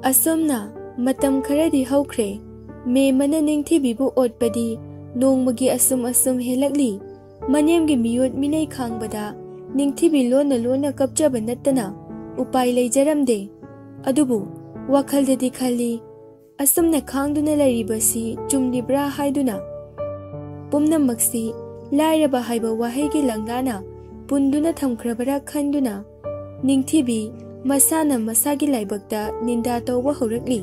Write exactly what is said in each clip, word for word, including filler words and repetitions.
ꯑꯁꯨꯝꯅ ꯃꯇꯝ ꯈꯔꯗꯤ ꯍꯧꯈ꯭ꯔꯦ꯫ ꯃꯦꯝꯃꯅ ꯅꯤꯡꯊꯤꯕꯤꯕꯨ ꯑꯣꯠꯄꯗꯤ ꯅꯣꯡꯃꯒꯤ ꯑꯁꯨꯝ ꯑꯁꯨꯝ ꯍꯦꯜꯂꯛꯂꯤ꯫ ꯃꯅꯦꯝꯒꯤ ꯃꯤꯑꯣꯠ ꯃꯤꯅꯩ ꯈꯥꯡꯕꯗ ꯅꯤꯡꯊꯤꯕꯤ ꯂꯣꯟꯅ ꯂꯣꯟꯅ ꯀꯞꯆꯕ ꯅꯠꯇꯅ ꯎꯄꯥꯏ ꯂꯩꯖꯔꯝꯗꯦ꯫ ꯑꯗꯨꯕꯨ ꯋꯥꯈꯜꯗꯗꯤ ꯈꯜꯂꯤ, ꯑꯁꯨꯝꯅ ꯈꯥꯡꯗꯨꯅ ꯂꯩꯔꯤꯕꯁꯤ ꯆꯨꯝꯂꯤꯕ꯭ꯔꯥ ꯍꯥꯏꯗꯨꯅ꯫ ꯄꯨꯝꯅꯃꯛꯁꯤ ꯂꯥꯏꯔꯕ ꯍꯥꯏꯕ ꯋꯥꯍꯩꯒꯤ ꯂꯪꯂꯥꯅ ꯄꯨꯟꯗꯨꯅ ꯊꯝꯈ꯭ꯔꯕꯔꯥ ꯈꯟꯗꯨꯅ ꯅꯤꯡꯊꯤꯕꯤ ꯃꯁꯥꯅ ꯃꯁꯥꯒꯤ ꯂꯥꯏꯕꯛꯇ ꯅꯤꯟꯗꯥ ꯇꯧꯕ ꯍꯧꯔꯛꯂꯤ꯫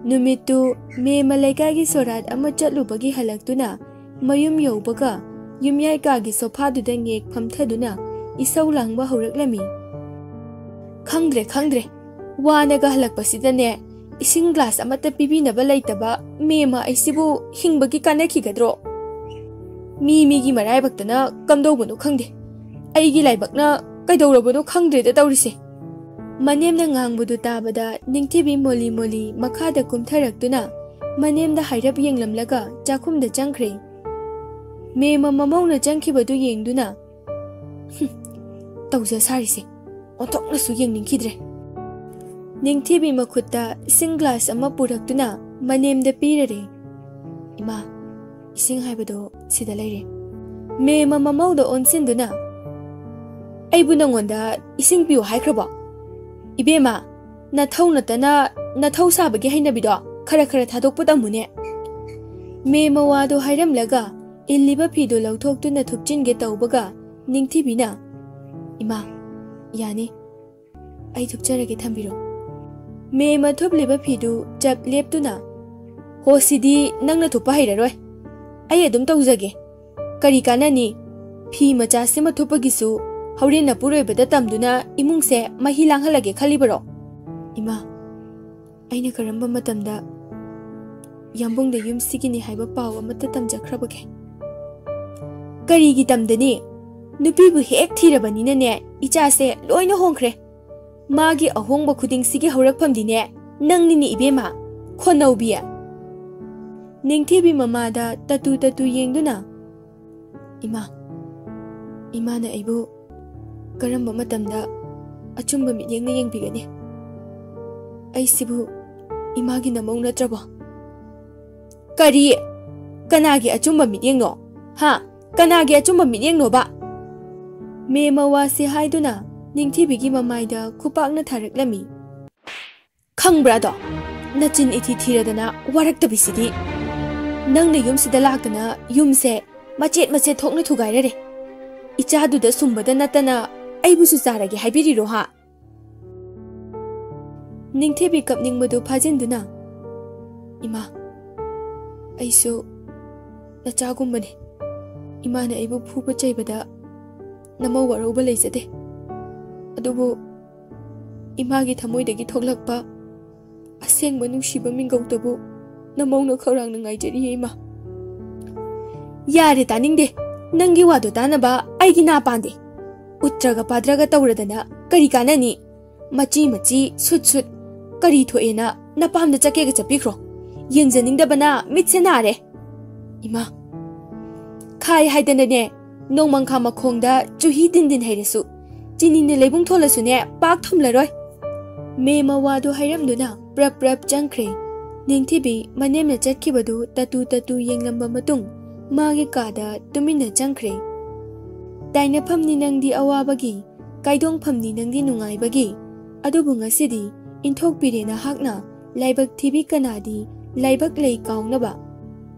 ꯅꯨꯃꯤꯠꯇꯨ ꯃꯦꯝꯃ ꯂꯩꯀꯥꯏꯒꯤ ꯁꯣꯔꯥꯠ ꯑꯃ ꯆꯠꯂꯨꯕꯒꯤ ꯍꯜꯂꯛꯇꯨꯅ ꯃꯌꯨꯝ ꯌꯧꯕꯒ ꯌꯨꯝꯌꯥꯏ ꯀꯥꯒꯤ ꯁꯣꯐꯥꯗꯨꯗ ꯉꯦꯛ ꯐꯝꯊꯗꯨꯅ ꯏꯁꯧ ꯂꯥꯡꯕ ꯍꯧꯔꯛꯂꯝꯃꯤ꯫ "ꯈꯪꯗ꯭ꯔꯦ, ꯈꯪꯗ꯭ꯔꯦ꯫ ꯋꯥꯅꯒ ꯍꯜꯂꯛꯄꯁꯤꯗꯅꯦ, ꯏꯁꯤꯡ ꯒ꯭ꯂꯥꯁ ꯑꯃꯠꯇ ꯄꯤꯕꯤꯅꯕ ꯂꯩꯇꯕ ꯃꯦꯝꯃ ꯑꯩꯁꯤꯕꯨ ꯍꯤꯡꯕꯒꯤ ꯀꯥꯟꯅꯈꯤꯒꯗ꯭ꯔꯣ? ꯃꯤ ꯃꯤꯒꯤ ꯃꯔꯥꯏꯕꯛꯇꯅ ꯀꯝꯗꯧꯕꯅꯣ ꯈꯪꯗꯦ꯫ ꯑꯩꯒꯤ ꯂꯥꯏꯕꯛꯅ ꯀꯩꯗꯧꯔꯕꯅꯣ ꯈꯪꯗ꯭ꯔꯦꯗ ꯇꯧꯔꯤꯁꯦ꯫" ꯃꯅꯦꯝꯅ ꯉꯥꯡꯕꯗꯨ ꯇꯥꯕꯗ ꯅꯤꯡꯊꯤꯕꯤ ꯃꯣꯂꯤ ꯃꯣꯂꯤ ꯃꯈꯥꯗ ꯀꯨꯝꯊꯔꯛꯇꯨꯅ ꯃꯅꯦꯝꯗ ꯍꯥꯏꯔꯞ ꯌꯦꯡꯂꯝꯂꯒ ꯆꯥꯛꯈꯨꯝꯗ ꯆꯪꯈ꯭ꯔꯦ꯫ ꯃꯦꯝꯃ ꯃꯃꯧꯅ ꯆꯪꯈꯤꯕꯗꯨ ꯌꯦꯡꯗꯨꯅ, "ꯍꯨꯝ, ꯇꯧꯖ ꯁꯥꯔꯤꯁꯦ ꯑꯣꯟꯊꯣꯛꯅꯁꯨ ꯌꯦꯡꯅꯤꯡꯈꯤꯗ꯭ꯔꯦ꯫" ꯅꯤꯡꯊꯤꯕꯤ ꯃꯈꯨꯠꯇ ꯏꯁꯤꯡ ꯒ꯭ꯂꯥꯁ ꯑꯃ ꯄꯨꯔꯛꯇꯨꯅ ꯃꯅꯦꯝꯗ ꯄꯤꯔꯔꯦ꯫ "ꯏꯃꯥ, ꯏꯁꯤꯡ ꯍꯥꯏꯕꯗꯣ ꯁꯤꯗ ꯂꯩꯔꯦ꯫" ꯃꯦꯝꯃ ꯃꯃꯧꯗ ꯑꯣꯟꯁꯤꯟꯗꯨꯅ, "ꯑꯩꯕꯨ ꯅꯪꯉꯣꯟꯗ ꯏꯁꯤꯡ ꯄꯤꯌꯨ ꯍꯥꯏꯈ꯭ꯔꯕꯣ? ꯏꯕꯦꯝꯃ, ꯅꯊꯧ ꯅꯠꯇꯅ ꯅꯊꯧ ꯁꯥꯕꯒꯤ ꯍꯩꯅꯕꯤꯗꯣ ꯈꯔ ꯈꯔ ꯊꯥꯗꯣꯛꯄ ꯇꯝꯃꯨꯅꯦ꯫" ꯃꯦꯝꯃ ꯋꯥꯗꯣ ꯍꯥꯏꯔꯝꯂꯒ ꯏꯜꯂꯤꯕ ꯐꯤꯗꯣ ꯂꯧꯊꯣꯛꯇꯨꯅ ꯊꯨꯞꯆꯤꯟꯒꯦ ꯇꯧꯕꯒ ꯅꯤꯡꯊꯤꯕꯤꯅ, "ꯏꯃꯥ, ꯌꯥꯅꯤ, ꯑꯩ ꯊꯨꯞꯆꯔꯒꯦ, ꯊꯝꯕꯤꯔꯣ꯫" ꯃꯦꯝꯃ ꯊꯨꯞꯂꯤꯕ ꯐꯤꯗꯨ ꯆꯞ ꯂꯦꯞꯇꯨꯅ, "ꯍꯣ, ꯁꯤꯗꯤ ꯅꯪꯅ ꯊꯨꯞꯄ ꯍꯩꯔꯔꯣꯏ꯫ ꯑꯩ ꯑꯗꯨꯝ ꯇꯧꯖꯒꯦ꯫ ꯀꯔꯤ ꯀꯥꯟꯅꯅꯤ? ꯐꯤ ꯃꯆꯥꯁꯤꯃ ꯊꯨꯞꯄꯒꯤꯁꯨ ꯍꯣꯔꯦꯟ ꯅꯄꯨꯔꯣꯏꯕꯗ ꯇꯝꯗꯨꯅ ꯏꯃꯨꯡꯁꯦ ꯃꯍꯤ ꯂꯥꯡꯍꯜꯂꯒꯦ ꯈꯜꯂꯤꯕꯔꯣ?" "ꯏꯃꯥ, ꯑꯩꯅ ꯀꯔꯝꯕ ꯃꯇꯝꯗ ꯌꯥꯝꯕꯨꯡꯗ ꯌꯨꯝ ꯁꯤꯒꯤꯅꯤ ꯍꯥꯏꯕ ꯄꯥꯎ ꯑꯃꯠꯇ ꯇꯝꯖꯈ꯭ꯔꯕꯒꯦ?" "ꯀꯔꯤꯒꯤ ꯇꯝꯗꯅꯤ? ꯅꯨꯄꯤꯕꯨ ꯍꯦꯛ ꯊꯤꯔꯕꯅꯤꯅꯅꯦ, ꯏꯆꯥꯁꯦ ꯂꯣꯏꯅ ꯍꯣꯡꯈ꯭ꯔꯦ꯫ ꯃꯥꯒꯤ ꯑꯍꯣꯡꯕ ꯈꯨꯗꯤꯡꯁꯤꯒꯤ ꯍꯧꯔꯛꯐꯝꯗꯤꯅꯦ ꯅꯪꯅꯤꯅꯦ ꯏꯕꯦꯝꯃ, ꯈꯣꯟꯅꯧꯕꯤ꯫" ꯅꯤꯡꯊꯤꯕꯤ ꯃꯃꯥꯗ ꯇꯇꯨ ꯇꯇꯨ ꯌꯦꯡꯗꯨꯅ, "ꯏꯃꯥ, ꯏꯃꯥꯅ ꯑꯩꯕꯨ ꯀꯔꯝꯕ ꯃꯇꯝꯗ ꯑꯆꯨꯝꯕ ꯃꯤꯠꯌꯦꯡꯅ ꯌꯦꯡꯕꯤꯒꯅꯤ?" ꯑꯩꯁꯤꯕꯨ ꯏꯃꯥꯒꯤ ꯅꯃꯧ ꯅꯠꯇ꯭ꯔꯕꯣ? ꯀꯔꯤ? ꯀꯅꯥꯒꯤ ꯑꯆꯨꯝꯕ ꯃꯤꯠꯌꯦꯡꯅꯣ? ꯍꯥ? ꯀꯅꯥꯒꯤ ꯑꯆꯨꯝꯕ ꯃꯤꯠꯌꯦꯡꯅꯣꯕ? ꯃꯦꯝ ꯃꯋꯥꯁꯤ ꯍꯥꯏꯗꯨꯅ ꯅꯤꯡꯊꯤꯕꯤꯒꯤ ꯃꯃꯥꯏꯗ ꯈꯨꯄꯥꯛꯅ ꯊꯥꯔꯛꯂꯝꯃꯤ꯫ ꯈꯪꯕ꯭ꯔꯥꯗꯣ? ꯅꯆꯤꯟ ꯏꯊꯤ ꯊꯤꯔꯗꯅ ꯋꯥꯔꯛꯇꯕꯤꯁꯤꯗꯤ꯫ ꯅꯪꯅ ꯌꯨꯝꯁꯤꯗ ꯂꯥꯛꯇꯅ ꯌꯨꯝꯁꯦ ꯃꯆꯦꯠ ꯃꯆꯦꯠ ꯊꯣꯛꯅ ꯊꯨꯒꯥꯏꯔꯔꯦ꯫ ꯏꯆꯥꯗꯨꯗ ꯁꯨꯝꯕꯗ ꯅꯠꯇꯅ ꯑꯩꯕꯨꯁꯨ ꯆꯥꯔꯒꯦ ꯍꯥꯏꯕꯤꯔꯤꯔꯣ ꯍꯥ? ꯅꯤꯡꯊꯤꯕꯤ ꯀꯞꯅꯤꯡꯕꯗꯨ ꯐꯥꯖꯤꯟꯗꯨꯅ, "ꯏꯃꯥ, ꯑꯩꯁꯨ ꯅꯆꯥꯒꯨꯝꯕꯅꯤ꯫ ꯏꯃꯥꯅ ꯑꯩꯕꯨ ꯐꯨꯕ ꯆꯩꯕꯗ ꯅꯃꯧ ꯋꯥꯔꯧꯕ ꯂꯩꯖꯗꯦ꯫ ꯑꯗꯨꯕꯨ ꯏꯃꯥꯒꯤ ꯊꯃꯣꯏꯗꯒꯤ ꯊꯣꯛꯂꯛꯄ ꯑꯁꯦꯡꯕ ꯅꯨꯡꯁꯤꯕ ꯃꯤꯡꯒꯧꯇꯕꯨ ꯅꯃꯧꯅ ꯈꯧꯔꯥꯡꯅ ꯉꯥꯏꯖꯔꯤꯌꯦ, ꯏꯃꯥ꯫" "ꯌꯥꯔꯦ, ꯇꯥꯅꯤꯡꯗꯦ꯫ ꯅꯪꯒꯤ ꯋꯥꯗꯣ ꯇꯥꯅꯕ ꯑꯩꯒꯤ ꯅꯥ ꯄꯥꯟꯗꯦ꯫ ꯎꯠꯇ꯭ꯔꯒ ꯄꯥꯗ꯭ꯔꯒ ꯇꯧꯔꯗꯅ ꯀꯔꯤ ꯀꯥꯟꯅꯅꯤ? ꯃꯆꯤ ꯃꯆꯤ, ꯁꯨꯠ ꯁꯨꯠ, ꯀꯔꯤ ꯊꯣꯛꯑꯦꯅ ꯅꯄꯥꯝꯗ ꯆꯠꯀꯦꯒ ꯆꯠꯄꯤꯈ꯭ꯔꯣ꯫ ꯌꯦꯡꯖꯅꯤꯡꯗꯕꯅ ꯃꯤꯠꯁꯦ ꯅꯥꯔꯦ꯫ ꯏꯃꯥ, ꯈꯥꯏ ꯍꯥꯏꯗꯅꯅꯦ, ꯅꯣꯡꯃꯪꯈꯥ ꯃꯈꯣꯡꯗ ꯆꯨꯍꯤ ꯗꯤꯟ ꯗꯤꯟ ꯍꯩꯔꯁꯨ, ꯆꯤꯅꯤꯅ ꯂꯩꯕꯨꯡ ꯊꯣꯜꯂꯁꯨꯅꯦ, ꯄꯥꯛ ꯊꯨꯝꯂꯔꯣꯏ꯫" ꯃꯦꯝ ꯃꯋꯥꯗꯨ ꯍꯥꯏꯔꯝꯗꯨꯅ ꯄ꯭ꯔꯞ ꯄ꯭ꯔꯞ ꯆꯪꯈ꯭ꯔꯦ꯫ ꯅꯤꯡꯊꯤꯕꯤ ꯃꯅꯦꯝꯅ ꯆꯠꯈꯤꯕꯗꯨ ꯇꯇꯨ ꯇꯇꯨ ꯌꯦꯡꯂꯝꯕ ꯃꯇꯨꯡ ꯃꯥꯒꯤ ꯀꯥꯗ ꯇꯨꯃꯤꯟꯅ ꯆꯪꯈ꯭ꯔꯦ꯫ ꯇꯥꯏꯅꯐꯝꯅꯤ ꯅꯪꯗꯤ ꯑꯋꯥꯕꯒꯤ, ꯀꯥꯏꯗꯣꯡꯐꯝꯅꯤ ꯅꯪꯗꯤ ꯅꯨꯡꯉꯥꯏꯕꯒꯤ꯫ ꯑꯗꯨꯕꯨ ꯉꯁꯤꯗꯤ ꯏꯟꯊꯣꯛꯄꯤꯔꯦ ꯅꯍꯥꯛꯅ ꯂꯥꯏꯕꯛ ꯊꯤꯕꯤ ꯀꯅꯥꯗꯤ ꯂꯥꯏꯕꯛ ꯂꯩ ꯀꯥꯎꯅꯕ꯫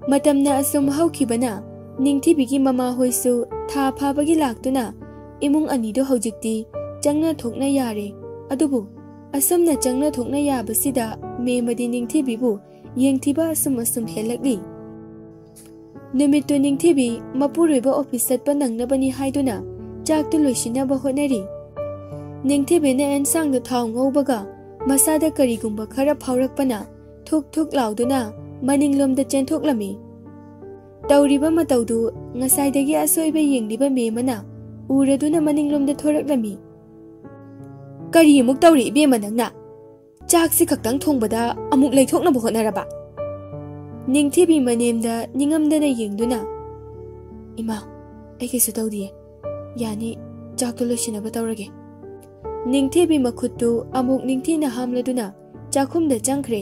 ꯃꯇꯝꯅ ꯑꯁꯨꯝ ꯍꯧꯈꯤꯕꯅ ꯅꯤꯡꯊꯤꯕꯤꯒꯤ ꯃꯃꯥꯍꯣꯏꯁꯨ ꯊꯥ ꯐꯥꯕꯒꯤ ꯂꯥꯛꯇꯨꯅ ꯏꯃꯨꯡ ꯑꯅꯤꯗꯨ ꯍꯧꯖꯤꯛꯇꯤ ꯆꯪꯅ ꯊꯣꯛꯅ ꯌꯥꯔꯦ꯫ ꯑꯗꯨꯕꯨ ꯑꯁꯨꯝꯅ ꯆꯪꯅ ꯊꯣꯛꯅ ꯌꯥꯕꯁꯤꯗ ꯃꯦꯝꯃꯗꯤ ꯅꯤꯡꯊꯤꯕꯤꯕꯨ ꯌꯦꯡꯊꯤꯕ ꯑꯁꯨꯝ ꯑꯁꯨꯝ ꯍꯦꯜꯂꯛꯂꯤ꯫ ꯅꯨꯃꯤꯠꯇꯨ ꯅꯤꯡꯊꯤꯕꯤ ꯃꯄꯨꯔꯣꯏꯕ ꯑꯣꯐꯤꯁ ꯆꯠꯄ ꯅꯪꯅꯕꯅꯤ ꯍꯥꯏꯗꯨꯅ ꯆꯥꯛꯇꯨ ꯂꯣꯏꯁꯤꯟꯅꯕ ꯍꯣꯠꯅꯔꯤ꯫ ꯅꯤꯡꯊꯤꯕꯤꯅ ꯑꯦꯟꯁꯥꯡꯗ ꯊꯥꯎ ꯉꯧꯕꯒ ꯃꯁꯥꯗ ꯀꯔꯤꯒꯨꯝꯕ ꯈꯔ ꯐꯥꯎꯔꯛꯄꯅ ꯊꯨꯛ ꯊꯨꯛ ꯂꯥꯎꯗꯨꯅ ꯃꯅꯤꯡꯂꯣꯝꯗ ꯆꯦꯟꯊꯣꯛꯂꯝꯃꯤ꯫ ꯇꯧꯔꯤꯕ ꯃꯇꯧꯗꯨ ꯉꯁꯥꯏꯗꯒꯤ ꯑꯁꯣꯏꯕ ꯌꯦꯡꯂꯤꯕ ꯃꯦꯝꯃꯅ ꯎꯔꯗꯨꯅ ꯃꯅꯤꯡꯂꯣꯝꯗ ꯊꯣꯔꯛꯂꯝꯃꯤ꯫ "ꯀꯔꯤ ꯑꯃꯨꯛ ꯇꯧꯔꯤ ꯏꯕꯦꯝꯃ ꯅꯪꯅ? ꯆꯥꯛꯁꯤ ꯈꯛꯇꯪ ꯊꯣꯡꯕꯗ ꯑꯃꯨꯛ ꯂꯩꯊꯣꯛꯅꯕ ꯍꯣꯠꯅꯔꯕ?" ꯅꯤꯡꯊꯤꯕꯤ ꯃꯅꯦꯝꯗ ꯅꯤꯡꯉꯝꯗꯅ ꯌꯦꯡꯗꯨꯅ, "ꯏꯃꯥ, ꯑꯩ ꯀꯩꯁꯨ ꯇꯧꯗꯤꯌꯦ꯫ ꯌꯥꯅꯤ, ꯆꯥꯛꯇꯣ ꯂꯣꯏꯁꯤꯟꯅꯕ ꯇꯧꯔꯒꯦ꯫" ꯅꯤꯡꯊꯤꯕꯤ ꯃꯈꯨꯠꯇꯨ ꯑꯃꯨꯛ ꯅꯤꯡꯊꯤꯅ ꯍꯥꯝꯂꯗꯨꯅ ꯆꯥꯛꯈꯨꯝꯗ ꯆꯪꯈ꯭ꯔꯦ꯫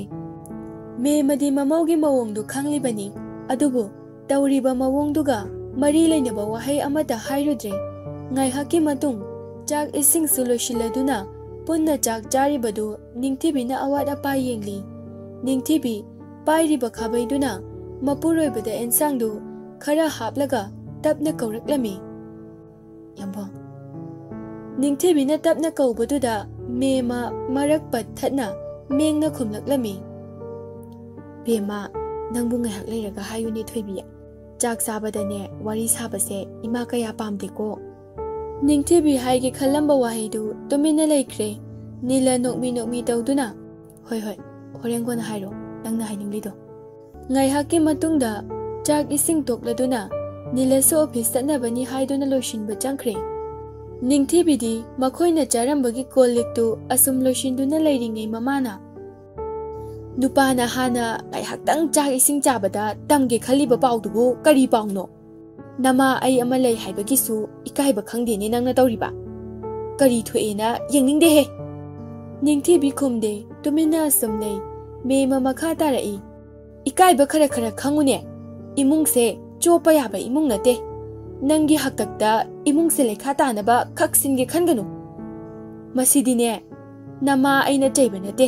ꯃꯦꯃꯗꯤ ꯃꯃꯧꯒꯤ ꯃꯑꯣꯡꯗꯨ ꯈꯪꯂꯤꯕꯅꯤ, ꯑꯗꯨꯕꯨ ꯇꯧꯔꯤꯕ ꯃꯑꯣꯡꯗꯨꯒ ꯃꯔꯤ ꯂꯩꯅꯕ ꯋꯥꯍꯩ ꯑꯃꯠꯇ ꯍꯥꯏꯔꯨꯗ꯭ꯔꯦ꯫ ꯉꯥꯏꯍꯥꯛꯀꯤ ꯃꯇꯨꯡ ꯆꯥꯛ ꯏꯁꯤꯡꯁꯨ ꯂꯣꯏꯁꯤꯜꯂꯗꯨꯅ ꯄꯨꯟꯅ ꯆꯥꯛ ꯆꯥꯔꯤꯕꯗꯨ ꯅꯤꯡꯊꯤꯕꯤꯅ ꯑꯋꯥꯠ ꯑꯄꯥ ꯌꯦꯡꯂꯤ꯫ ꯅꯤꯡꯊꯤꯕꯤ ꯄꯥꯏꯔꯤꯕ ꯈꯥꯕꯩꯗꯨꯅ ꯃꯄꯨꯔꯣꯏꯕꯗ ꯑꯦꯟꯁꯥꯡꯗꯨ ꯈꯔ ꯍꯥꯞꯂꯒ ꯇꯞꯅ ꯀꯧꯔꯛꯂꯝꯃꯤ꯫ ꯌꯥꯝꯕꯣꯡ꯫ ꯅꯤꯡꯊꯤꯕꯤꯅ ꯇꯞꯅ ꯀꯧꯕꯗꯨꯗ ꯃꯦꯃ ꯃꯔꯛ ꯄꯠ ꯊꯠꯅ ꯃꯦꯡꯅ ꯈꯨꯝꯂꯛꯂꯝꯃꯤ꯫ ꯕꯦꯝꯃ, ꯅꯪꯕꯨ ꯉꯥꯏꯍꯥꯛ ꯂꯩꯔꯒ ꯍꯥꯏꯌꯨꯅꯦ ꯊꯣꯏꯕꯤ꯫ ꯆꯥꯛ ꯆꯥꯕꯗꯅꯦ ꯋꯥꯔꯤ ꯁꯥꯕꯁꯦ ꯏꯃꯥ ꯀꯌꯥ ꯄꯥꯝꯗꯦꯀꯣ꯫ ꯅꯤꯡꯊꯤꯕꯤ ꯍꯥꯏꯒꯦ ꯈꯜꯂꯝꯕ ꯋꯥꯍꯩꯗꯨ ꯇꯨꯃꯤꯟꯅ ꯂꯩꯈ꯭ꯔꯦ꯫ ꯅꯤꯂ ꯅꯣꯛꯃꯤ ꯅꯣꯛꯃꯤ ꯇꯧꯗꯨꯅ, "ꯍꯣꯏ, ꯍꯣꯏ, ꯍꯣꯔꯦꯟ ꯀꯣꯟꯅ ꯍꯥꯏꯔꯣ, ꯅꯪꯅ ꯍꯥꯏꯅꯤꯡꯂꯤꯗꯣ"꯫ ꯉꯥꯏꯍꯥꯛꯀꯤ ꯃꯇꯨꯡꯗ ꯆꯥꯛ ꯏꯁꯤꯡ ꯇꯣꯛꯂꯗꯨꯅ ꯅꯤꯂꯁꯨ ꯑꯣꯐꯤꯁ ꯆꯠꯅꯕꯅꯤ ꯍꯥꯏꯗꯨꯅ ꯂꯣꯏꯁꯤꯟꯕ ꯆꯪꯈ꯭ꯔꯦ꯫ ꯅꯤꯡꯊꯤꯕꯤꯗꯤ ꯃꯈꯣꯏꯅ ꯆꯥꯔꯝꯕꯒꯤ ꯀꯣꯜ ꯂꯤꯛꯇꯨ ꯑꯁꯨꯝ ꯂꯣꯏꯁꯤꯟꯗꯨꯅ ꯂꯩꯔꯤꯉꯩ ꯃꯃꯥꯅ, "ꯅꯨꯄꯥꯅ ꯍꯥꯟꯅ ꯉꯥꯏꯍꯥꯛꯇꯪ ꯆꯥꯛ ꯏꯁꯤꯡ ꯆꯥꯕꯗ ꯇꯝꯒꯦ ꯈꯜꯂꯤꯕ ꯄꯥꯎꯗꯨꯕꯨ ꯀꯔꯤ ꯄꯥꯎꯅꯣ? ꯅꯃꯥ ꯑꯩ ꯑꯃ ꯂꯩ ꯍꯥꯏꯕꯒꯤꯁꯨ ꯏꯀꯥꯏꯕ ꯈꯪꯗꯦꯅꯦ ꯅꯪꯅ ꯇꯧꯔꯤꯕ꯫ ꯀꯔꯤ ꯊꯣꯛꯑꯦꯅ ꯌꯦꯡꯅꯤꯡꯗꯦꯍꯦ"꯫ ꯅꯤꯡꯊꯤꯕꯤ ꯈꯨꯝꯗꯦ, ꯇꯨꯃꯤꯟꯅ ꯑꯁꯨꯝ ꯂꯩ꯫ ꯃꯦꯃ ꯃꯈꯥ ꯇꯥꯔꯛꯏ, "ꯏꯀꯥꯏꯕ ꯈꯔ ꯈꯔ ꯈꯪꯉꯨꯅꯦ꯫ ꯏꯃꯨꯡꯁꯦ ꯆꯣꯞꯄ ꯌꯥꯕ ꯏꯃꯨꯡ ꯅꯠꯇꯦ꯫ ꯅꯪꯒꯤ ꯍꯥꯛꯇꯛꯇ ꯏꯃꯨꯡꯁꯦ ꯂꯩꯈꯥ ꯇꯥꯅꯕ ꯈꯛ ꯁꯤꯟꯒꯦ ꯈꯟꯒꯅꯨ꯫ ꯃꯁꯤꯗꯤꯅꯦ, ꯅꯃꯥ ꯑꯩꯅ ꯆꯩꯕ ꯅꯠꯇꯦ,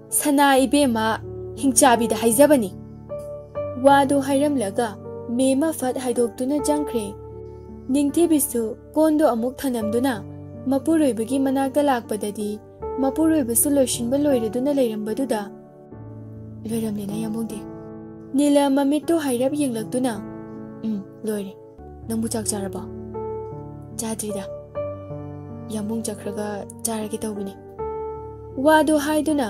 ꯁꯅꯥ ꯏꯕꯦꯝꯃ ꯍꯤꯡꯆꯥꯕꯤꯗ ꯍꯥꯏꯖꯕꯅꯤ"꯫ ꯋꯥꯗꯨ ꯍꯥꯏꯔꯝꯂꯒ ꯃꯦꯃ ꯐꯠ ꯍꯥꯏꯗꯣꯛꯇꯨꯅ ꯆꯪꯈ꯭ꯔꯦ꯫ ꯅꯤꯡꯊꯤꯕꯤꯁꯨ ꯀꯣꯟꯗꯨ ꯑꯃꯨꯛ ꯊꯅꯝꯗꯨꯅ ꯃꯄꯨꯔꯣꯏꯕꯒꯤ ꯃꯅꯥꯛꯇ ꯂꯥꯛꯄꯗꯗꯤ ꯃꯄꯨꯔꯣꯏꯕꯁꯨ ꯂꯣꯏꯁꯤꯟꯕ ꯂꯣꯏꯔꯗꯨꯅ ꯂꯩꯔꯝꯕꯗꯨꯗ, "ꯂꯣꯏꯔꯝꯂꯦꯅ ꯌꯥꯝꯕꯨꯡꯗꯤ"꯫ ꯅꯤꯂ ꯃꯃꯤꯠꯇꯨ ꯍꯥꯏꯔꯞ ꯌꯦꯡꯂꯛꯇꯨꯅ, "ꯎꯝ, ꯂꯣꯏꯔꯦ꯫ ꯅꯪꯕꯨ ꯆꯥꯛ ꯆꯥꯔꯕꯣ?" "ꯆꯥꯗ꯭ꯔꯤꯗ꯫ ꯌꯥꯝꯕꯨꯡ ꯆꯠꯈ꯭ꯔꯒ ꯆꯥꯔꯒꯦ ꯇꯧꯕꯅꯤ"꯫ ꯋꯥꯗꯨ ꯍꯥꯏꯗꯨꯅ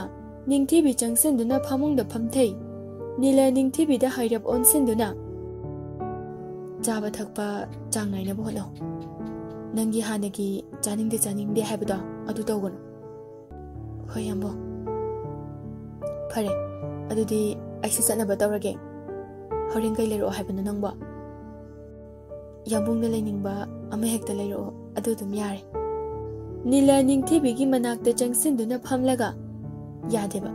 ꯅꯤꯡꯊꯤꯕꯤ ꯆꯪꯁꯤꯟꯗꯨꯅ ꯐꯃꯨꯡꯗ ꯐꯝꯊꯩ꯫ ꯅꯤꯂ ꯅꯤꯡꯊꯤꯕꯤꯗ ꯍꯥꯏꯔꯞ ꯑꯣꯟꯁꯤꯟꯗꯨꯅ, "ꯆꯥꯕ ꯊꯛꯄ ꯆꯥꯡ ꯅꯥꯏꯅꯕ ꯍꯣꯠꯅꯧ꯫ ꯅꯪꯒꯤ ꯍꯥꯟꯅꯒꯤ ꯆꯥꯅꯤꯡꯗꯦ ꯆꯥꯅꯤꯡꯗꯦ ꯍꯥꯏꯕꯗꯣ ꯑꯗꯨ ꯇꯧꯒꯅꯨ"꯫ "ꯍꯣꯏ, ꯌꯥꯝꯕꯨꯡ꯫ ꯐꯔꯦ, ꯑꯗꯨꯗꯤ ꯑꯩꯁꯨ ꯆꯠꯅꯕ ꯇꯧꯔꯒꯦ꯫ ꯍꯣꯔꯦꯟ ꯀꯩ ꯂꯩꯔꯛꯑꯣ ꯍꯥꯏꯕꯅꯣ ꯅꯪꯕꯣ?" "ꯌꯥꯝꯕꯨꯡꯅ ꯂꯩꯅꯤꯡꯕ ꯑꯃ ꯍꯦꯛꯇ ꯂꯩꯔꯛꯑꯣ, ꯑꯗꯨ ꯑꯗꯨꯝ ꯌꯥꯔꯦ"꯫ ꯅꯤꯂ ꯅꯤꯡꯊꯤꯕꯤꯒꯤ ꯃꯅꯥꯛꯇ ꯆꯪꯁꯤꯟꯗꯨꯅ ꯐꯝꯂꯒ, ꯌꯥꯗꯦꯕ꯫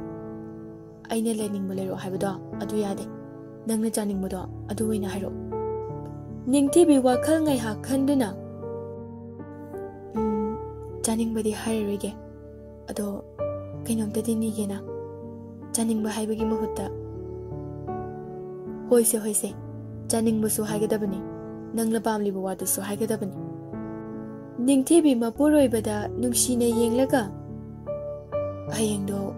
ꯑꯩꯅ ꯂꯩꯅꯤꯡꯕ ꯂꯩꯔꯛꯑꯣ ꯍꯥꯏꯕꯗꯣ ꯑꯗꯨ ꯌꯥꯗꯦ꯫ ꯅꯪꯅ ꯆꯥꯅꯤꯡꯕꯗꯣ ꯑꯗꯨ ꯑꯣꯏꯅ ꯍꯥꯏꯔꯛꯑꯣ꯫ ꯅꯤꯡꯊꯤꯕꯤ ꯋꯥꯈꯜ ꯉꯥꯏꯍꯥꯛ ꯈꯟꯗꯨꯅ, "ꯎꯝ, ꯆꯥꯅꯤꯡꯕꯗꯤ ꯍꯥꯏꯔꯔꯣꯏꯒꯦ꯫ ꯑꯗꯣ ꯀꯩꯅꯣꯝꯇꯗꯤ ꯅꯤꯒꯦꯅ꯫ ꯆꯥꯅꯤꯡꯕ ꯍꯥꯏꯕꯒꯤ ꯃꯍꯨꯠꯇ"꯫ "ꯍꯣꯏꯁꯦ, ꯍꯣꯏꯁꯦ, ꯆꯥꯅꯤꯡꯕꯁꯨ ꯍꯥꯏꯒꯗꯕꯅꯤ, ꯅꯪꯅ ꯄꯥꯝꯂꯤꯕ ꯋꯥꯗꯨꯁꯨ ꯍꯥꯏꯒꯗꯕꯅꯤ"꯫ ꯅꯤꯡꯊꯤꯕꯤ ꯃꯄꯨꯔꯣꯏꯕꯗ ꯅꯨꯡꯁꯤꯅ ꯌꯦꯡꯂꯒ, "ꯍꯌꯦꯡꯗꯣ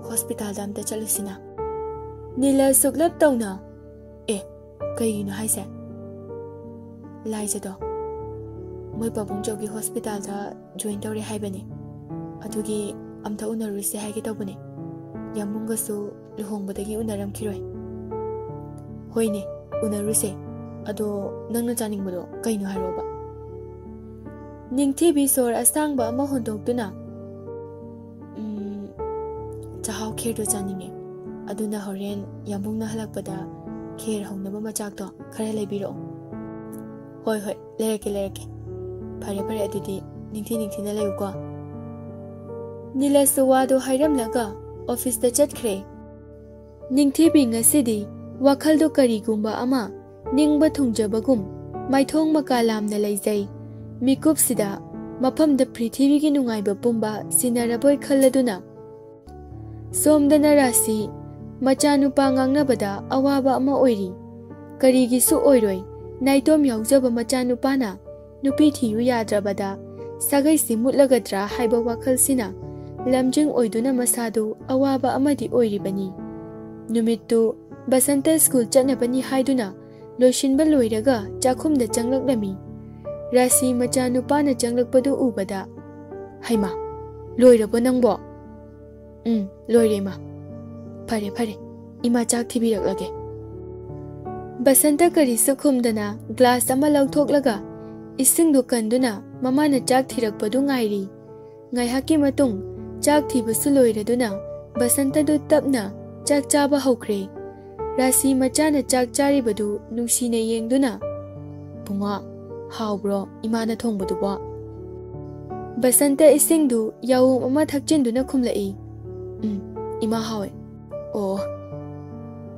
ꯍꯣꯁꯄꯤꯇꯥꯜꯗ ꯑꯝꯇ ꯆꯠꯂꯨꯁꯤꯅ"꯫ ꯅꯤꯂ ꯁꯨꯛꯂꯞ ꯇꯧꯅ, "ꯑꯦ, ꯀꯩꯒꯤꯅꯣ ꯍꯥꯏꯁꯦ?" "ꯂꯥꯏꯖꯗꯣ ꯃꯣꯏ ꯄꯥꯕꯨꯡ ꯆꯧꯒꯤ ꯍꯣꯁꯄꯤꯇꯥꯜꯗ ꯖꯣꯏꯟ ꯇꯧꯔꯦ ꯍꯥꯏꯕꯅꯦ꯫ ꯑꯗꯨꯒꯤ ꯑꯝꯇ ꯎꯅꯔꯨꯁꯦ ꯍꯥꯏꯒꯦ ꯇꯧꯕꯅꯦ꯫ ꯌꯥꯝꯕꯨꯡꯒꯁꯨ ꯂꯨꯍꯣꯡꯕꯗꯒꯤ ꯎꯅꯔꯝꯈꯤꯔꯣꯏ"꯫ "ꯍꯣꯏꯅꯦ, ꯎꯅꯔꯨꯁꯦ꯫ ꯑꯗꯣ ꯅꯪꯅ ꯆꯥꯅꯤꯡꯕꯗꯣ ꯀꯩꯅꯣ ꯍꯥꯏꯔꯛꯑꯣꯕ"꯫ ꯅꯤꯡꯊꯤꯕꯤ ꯁꯣꯔ ꯑꯁꯥꯡꯕ ꯑꯃ ꯍꯣꯟꯗꯣꯛꯇꯨꯅ, "ꯎꯝ, ꯆꯥꯛꯍꯥꯎ ꯈꯦꯔꯗꯣ ꯆꯥꯅꯤꯡꯉꯦ꯫ ꯑꯗꯨꯅ ꯍꯣꯔꯦꯟ ꯌꯥꯝꯕꯨꯡꯅ ꯍꯜꯂꯛꯄꯗ ꯈꯦꯔ ꯍꯧꯅꯕ ꯃꯆꯥꯛꯇꯣ ꯈꯔ ꯂꯩꯕꯤꯔꯛꯑꯣ"꯫ "ꯍꯣꯏ, ꯍꯣꯏ, ꯂꯩꯔꯛꯀꯦ, ꯂꯩꯔꯛꯀꯦ꯫ ꯐꯔꯦ, ꯐꯔꯦ, ꯑꯗꯨꯗꯤ ꯅꯤꯡꯊꯤ ꯅꯤꯡꯊꯤꯅ ꯂꯩꯌꯨꯀꯣ"꯫ ꯅꯤꯂꯁꯁꯨ ꯋꯥꯗꯨ ꯍꯥꯏꯔꯝꯂꯒ ꯑꯣꯐꯤꯁꯇ ꯆꯠꯈ꯭ꯔꯦ꯫ ꯅꯤꯡꯊꯤꯕꯤ ꯉꯁꯤꯗꯤ ꯋꯥꯈꯜꯗꯣ ꯀꯔꯤꯒꯨꯝꯕ ꯑꯃ ꯅꯤꯡꯕ ꯊꯨꯡꯖꯕꯒꯨꯝ ꯃꯥꯏꯊꯣꯡ ꯃꯀꯥ ꯂꯥꯝꯅ ꯂꯩꯖꯩ꯫ ꯃꯤꯀꯨꯞꯁꯤꯗ ꯃꯐꯝꯗ ꯄ꯭ꯔꯤꯊꯤꯕꯤꯒꯤ ꯅꯨꯡꯉꯥꯏꯕ ꯄꯨꯝꯕ ꯁꯤꯟꯅꯔꯕꯣꯏ ꯈꯜꯂꯗꯨꯅ, ꯁꯣꯝꯗꯅ ꯔꯥꯁꯤ ꯃꯆꯥꯅꯨꯄꯥ ꯉꯥꯡꯅꯕꯗ ꯑꯋꯥꯕ ꯑꯃ ꯑꯣꯏꯔꯤ꯫ ꯀꯔꯤꯒꯤꯁꯨ ꯑꯣꯏꯔꯣꯏ, ꯅꯥꯏꯇꯣꯝ ꯌꯥꯎꯖꯕ ꯃꯆꯥꯅꯨꯄꯥꯅ ꯅꯨꯄꯤ ꯊꯤꯌꯨ ꯌꯥꯗ꯭ꯔꯕꯗ ꯁꯥꯒꯩꯁꯤ ꯃꯨꯠꯂꯒꯗ꯭ꯔꯥ ꯍꯥꯏꯕ ꯋꯥꯈꯜꯁꯤꯅ ꯂꯝꯖꯤꯡ ꯑꯣꯏꯗꯨꯅ ꯃꯁꯥꯗꯨ ꯑꯋꯥꯕ ꯑꯃꯗꯤ ꯑꯣꯏꯔꯤꯕꯅꯤ꯫ ꯅꯨꯃꯤꯠꯇꯨ ꯕꯁꯟꯇ ꯁ꯭ꯀꯨꯜ ꯆꯠꯅꯕꯅꯤ ꯍꯥꯏꯗꯨꯅ ꯂꯣꯏꯁꯤꯟꯕ ꯂꯣꯏꯔꯒ ꯆꯥꯛꯈꯨꯝꯗ ꯆꯪꯂꯛꯂꯝꯃꯤ꯫ ꯔꯥꯁꯤ ꯃꯆꯥꯅꯨꯄꯥꯅ ꯆꯪꯂꯛꯄꯗꯨ ꯎꯕꯗ, "ꯍꯩꯃꯥ, ꯂꯣꯏꯔꯕꯣ ꯅꯪꯕꯣ?" "ꯎꯝ, ꯂꯣꯏꯔꯦ, ꯏꯃꯥ"꯫ "ꯐꯔꯦ, ꯐꯔꯦ, ꯏꯃꯥ ꯆꯥꯛ ꯊꯤꯕꯤꯔꯛꯂꯒꯦ"꯫ ꯕꯁꯟꯇ ꯀꯔꯤꯁꯨ ꯈꯨꯝꯗꯅ ꯒ꯭ꯂꯥꯁ ꯑꯃ ꯂꯧꯊꯣꯛꯂꯒ ꯏꯁꯤꯡꯗꯨ ꯀꯟꯗꯨꯅ ꯃꯃꯥꯅ ꯆꯥꯛ ꯊꯤꯔꯛꯄꯗꯨ ꯉꯥꯏꯔꯤ꯫ ꯉꯥꯏꯍꯥꯛꯀꯤ ꯃꯇꯨꯡ ꯆꯥꯛ ꯊꯤꯕꯁꯨ ꯂꯣꯏꯔꯗꯨꯅ ꯕꯁꯟꯇꯗꯨ ꯇꯞꯅ ꯆꯥꯛ ꯆꯥꯕ ꯍꯧꯈ꯭ꯔꯦ꯫ ꯔꯥꯁꯤ ꯃꯆꯥꯅ ꯆꯥꯛ ꯆꯥꯔꯤꯕꯗꯨ ꯅꯨꯡꯁꯤꯅ ꯌꯦꯡꯗꯨꯅ, "ꯕꯨꯡꯉꯣ, ꯍꯥꯎꯕ꯭ꯔꯣ ꯏꯃꯥꯅ ꯊꯣꯡꯕꯗꯨꯕꯣ?" ꯕꯁꯟꯇ ꯏꯁꯤꯡꯗꯨ ꯌꯥꯋꯣꯝ ꯑꯃ ꯊꯛꯆꯤꯟꯗꯨꯅ ꯈꯨꯝꯂꯛꯏ, "ꯎꯝ, "ꯏꯃꯥ, ꯍꯥꯎꯋꯦ"꯫ "ꯑꯣ,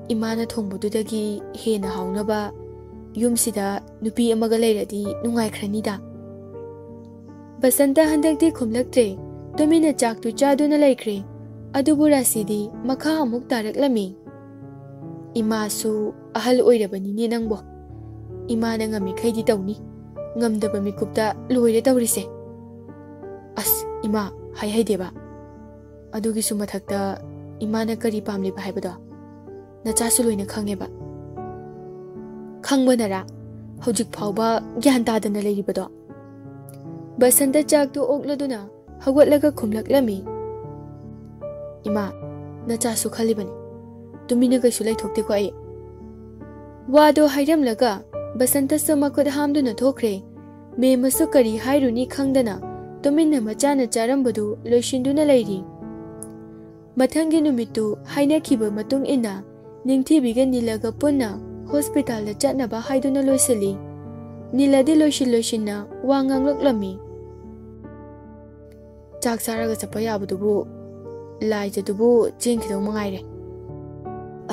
ꯏꯃꯥꯅ ꯊꯣꯡꯕꯗꯨꯗꯒꯤ ꯍꯦꯟꯅ ꯍꯥꯎꯅꯕ ꯌꯨꯝꯁꯤꯗ ꯅꯨꯄꯤ ꯑꯃꯒ ꯂꯩꯔꯗꯤ ꯅꯨꯡꯉꯥꯏꯈ꯭ꯔꯅꯤꯗ"꯫ ꯕꯁꯟꯇ ꯍꯟꯗꯛꯇꯤ ꯈꯨꯝꯂꯛꯇ꯭ꯔꯦ꯫ ꯇꯨꯃꯤꯟꯅ ꯆꯥꯛꯇꯨ ꯆꯥꯗꯨꯅ ꯂꯩꯈ꯭ꯔꯦ꯫ ꯑꯗꯨꯕꯨ ꯔꯥꯁꯤꯗꯤ ꯃꯈꯥ ꯑꯃꯨꯛ ꯇꯥꯔꯛꯂꯝꯃꯤ꯫ "ꯏꯃꯥꯁꯨ ꯑꯍꯜ ꯑꯣꯏꯔꯕꯅꯤꯅꯦ ꯅꯪꯕꯣ꯫ ꯏꯃꯥꯅ ꯉꯝꯃꯤꯈꯩꯗꯤ ꯇꯧꯅꯤ, ꯉꯝꯗꯕ ꯃꯤꯀꯨꯞꯇ ꯂꯣꯏꯔꯦ ꯇꯧꯔꯤꯁꯦ꯫ ꯑꯁ, ꯏꯃꯥ, ꯍꯥꯏꯍꯩꯗꯦꯕ꯫ ꯑꯗꯨꯒꯤꯁꯨ ꯃꯊꯛꯇ ꯏꯃꯥꯅ ꯀꯔꯤ ꯄꯥꯝꯂꯤꯕ ꯍꯥꯏꯕꯗꯣ ꯅꯆꯥꯁꯨ ꯂꯣꯏꯅ ꯈꯪꯉꯦꯕ"꯫ "ꯈꯪꯕꯅꯔꯥ ꯍꯧꯖꯤꯛ ꯐꯥꯎꯕ ꯒ꯭ꯌꯥꯟ ꯇꯥꯗꯅ ꯂꯩꯔꯤꯕꯗꯣ?" ꯕꯁꯟꯇ ꯆꯥꯛꯇꯨ ꯑꯣꯛꯂꯗꯨꯅ ꯍꯧꯒꯠꯂꯒ ꯈꯨꯝꯂꯛꯂꯝꯃꯤ꯫ "ꯏꯃꯥ, ꯅꯆꯥꯁꯨ ꯈꯜꯂꯤꯕꯅꯤ꯫ ꯇꯨꯃꯤꯟꯅ ꯀꯩꯁꯨ ꯂꯩꯊꯣꯛꯇꯦꯀꯣ ꯑꯩ"꯫ ꯋꯥꯗꯣ ꯍꯥꯏꯔꯝꯂꯒ ꯕꯁꯟꯇꯁꯨ ꯃꯈꯨꯠ ꯍꯥꯝꯗꯨꯅ ꯊꯣꯛꯈ꯭ꯔꯦ꯫ ꯃꯦꯝꯃꯁꯨ ꯀꯔꯤ ꯍꯥꯏꯔꯨꯅꯤ ꯈꯪꯗꯅ ꯇꯨꯃꯤꯟꯅ ꯃꯆꯥꯅ ꯆꯥꯔꯝꯕꯗꯨ ꯂꯣꯏꯁꯤꯟꯗꯨꯅ ꯂꯩꯔꯤ꯫ ꯃꯊꯪꯒꯤ ꯅꯨꯃꯤꯠꯇꯨ ꯍꯥꯏꯅꯈꯤꯕ ꯃꯇꯨꯡ ꯏꯟꯅ ꯅꯤꯡꯊꯤꯕꯤꯒ ꯅꯤꯂꯒ ꯄꯨꯟꯅ ꯍꯣꯁꯄꯤꯇꯥꯜꯗ ꯆꯠꯅꯕ ꯍꯥꯏꯗꯨꯅ ꯂꯣꯏꯁꯤꯜꯂꯤ꯫ ꯅꯤꯂꯗꯤ ꯂꯣꯏꯁꯤꯟ ꯂꯣꯏꯁꯤꯟꯅ ꯋꯥ ꯉꯥꯡꯂꯛꯂꯝꯃꯤ꯫ "ꯆꯥꯛ ꯆꯥꯔꯒ ꯆꯠꯄ ꯌꯥꯕꯗꯨꯕꯨ, ꯂꯥꯏꯖꯗꯨꯕꯨ ꯆꯦꯟꯈꯤꯗꯧ ꯃꯉꯥꯏꯔꯦ꯫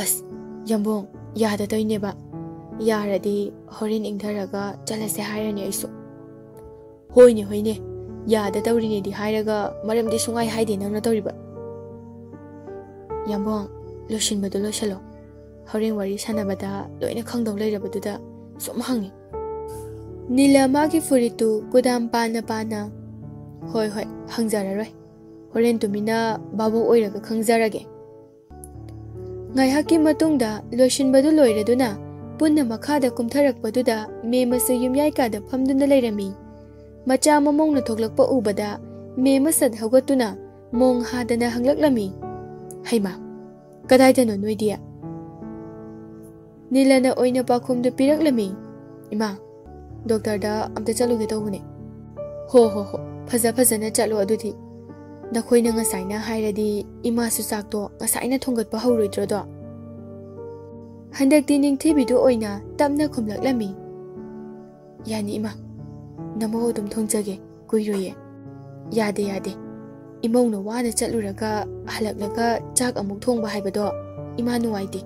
ꯑꯁ, ꯌꯥꯝꯕꯣꯡ, ꯌꯥꯗ ꯇꯧꯔꯤꯅꯦꯕ꯫ ꯌꯥꯔꯗꯤ ꯍꯣꯔꯦꯟ ꯏꯪꯊꯔꯒ ꯆꯠꯂꯁꯦ ꯍꯥꯏꯔꯅꯤ ꯑꯩꯁꯨ"꯫ "ꯍꯣꯏꯅꯦ, ꯍꯣꯏꯅꯦ, ꯌꯥꯗ ꯇꯧꯔꯤꯅꯦꯗꯤ ꯍꯥꯏꯔꯒ ꯃꯔꯝꯗꯤ ꯁꯨꯡꯍꯥꯏ ꯍꯥꯏꯗꯦ ꯅꯪꯅ ꯇꯧꯔꯤꯕ"꯫ "ꯌꯥꯝꯕꯣꯡ, ꯂꯣꯏꯁꯤꯟꯕꯗꯣ ꯂꯣꯏꯁꯤꯜꯂꯣ꯫ ꯍꯣꯔꯦꯟ ꯋꯥꯔꯤ ꯁꯥꯟꯅꯕꯗ ꯂꯣꯏꯅ ꯈꯪꯗꯧ ꯂꯩꯔꯕꯗꯨꯗ ꯁꯨꯝ ꯍꯪꯉꯤ"꯫ ꯅꯤꯂ ꯃꯥꯒꯤ ꯐꯨꯔꯤꯠꯇꯨ ꯀꯨꯗꯥꯝ ꯄꯥꯅ ꯄꯥꯅ, "ꯍꯣꯏ, ꯍꯣꯏ, ꯍꯪꯖꯔꯔꯣꯏ꯫ ꯍꯣꯔꯦꯟ ꯇꯨꯃꯤꯟꯅ ꯚꯥꯕꯣꯛ ꯑꯣꯏꯔꯒ ꯈꯪꯖꯔꯒꯦ"꯫ ꯉꯥꯏꯍꯥꯛꯀꯤ ꯃꯇꯨꯡꯗ ꯂꯣꯏꯁꯤꯟꯕꯗꯨ ꯂꯣꯏꯔꯗꯨꯅ ꯄꯨꯟꯅ ꯃꯈꯥꯗ ꯀꯨꯝꯊꯔꯛꯄꯗꯨꯗ ꯃꯦꯝꯃꯁꯨ ꯌꯨꯝꯌꯥꯏ ꯀꯥꯗ ꯐꯝꯗꯨꯅ ꯂꯩꯔꯝꯃꯤ꯫ ꯃꯆꯥ ꯃꯃꯧꯅ ꯊꯣꯛꯂꯛꯄ ꯎꯕꯗ ꯃꯦꯝꯃ ꯁꯠ ꯍꯧꯒꯠꯇꯨꯅ ꯃꯣꯡ ꯍꯥꯗꯅ ꯍꯪꯂꯛꯂꯝꯃꯤ꯫ "ꯍꯩꯃꯥ, ꯀꯗꯥꯏꯗꯅꯣ ꯅꯣꯏꯗꯤ?" ꯅꯤꯂꯅ ꯑꯣꯏꯅ ꯄꯥꯎꯈꯨꯝꯗꯨ ꯄꯤꯔꯛꯂꯝꯃꯤ꯫ "ꯏꯃꯥ, ꯗꯣꯛꯇꯔꯗ ꯑꯝꯇ ꯆꯠꯂꯨꯒꯦ ꯇꯧꯕꯅꯦ"꯫ "ꯍꯣ, ꯍꯣ, ꯍꯣ, ꯐꯖ ꯐꯖꯅ ꯆꯠꯂꯣ ꯑꯗꯨꯗꯤ꯫ ꯅꯈꯣꯏꯅ ꯉꯁꯥꯏꯅ ꯍꯥꯏꯔꯗꯤ ꯏꯃꯥꯁꯨ ꯆꯥꯛꯇꯣ ꯉꯁꯥꯏꯅ ꯊꯣꯡꯒꯠꯄ ꯍꯧꯔꯣꯏꯗ꯭ꯔꯣꯗꯣ?" ꯍꯟꯗꯛꯇꯤ ꯅꯤꯡꯊꯤꯕꯤꯗꯨ ꯑꯣꯏꯅ ꯇꯞꯅ ꯈꯨꯝꯂꯛꯂꯝꯃꯤ꯫ "ꯌꯥꯅꯤ ꯏꯃꯥ, ꯅꯃꯧ ꯑꯗꯨꯝ ꯊꯣꯡꯖꯒꯦ, ꯀꯨꯏꯔꯣꯏꯌꯦ"꯫ "ꯌꯥꯗꯦ, ꯌꯥꯗꯦ, ꯏꯃꯧꯅ ꯋꯥꯅ ꯆꯠꯂꯨꯔꯒ ꯍꯜꯂꯛꯂꯒ ꯆꯥꯛ ꯑꯃꯨꯛ ꯊꯣꯡꯕ ꯍꯥꯏꯕꯗꯣ ꯏꯃꯥ ꯅꯨꯡꯉꯥꯏꯇꯦ꯫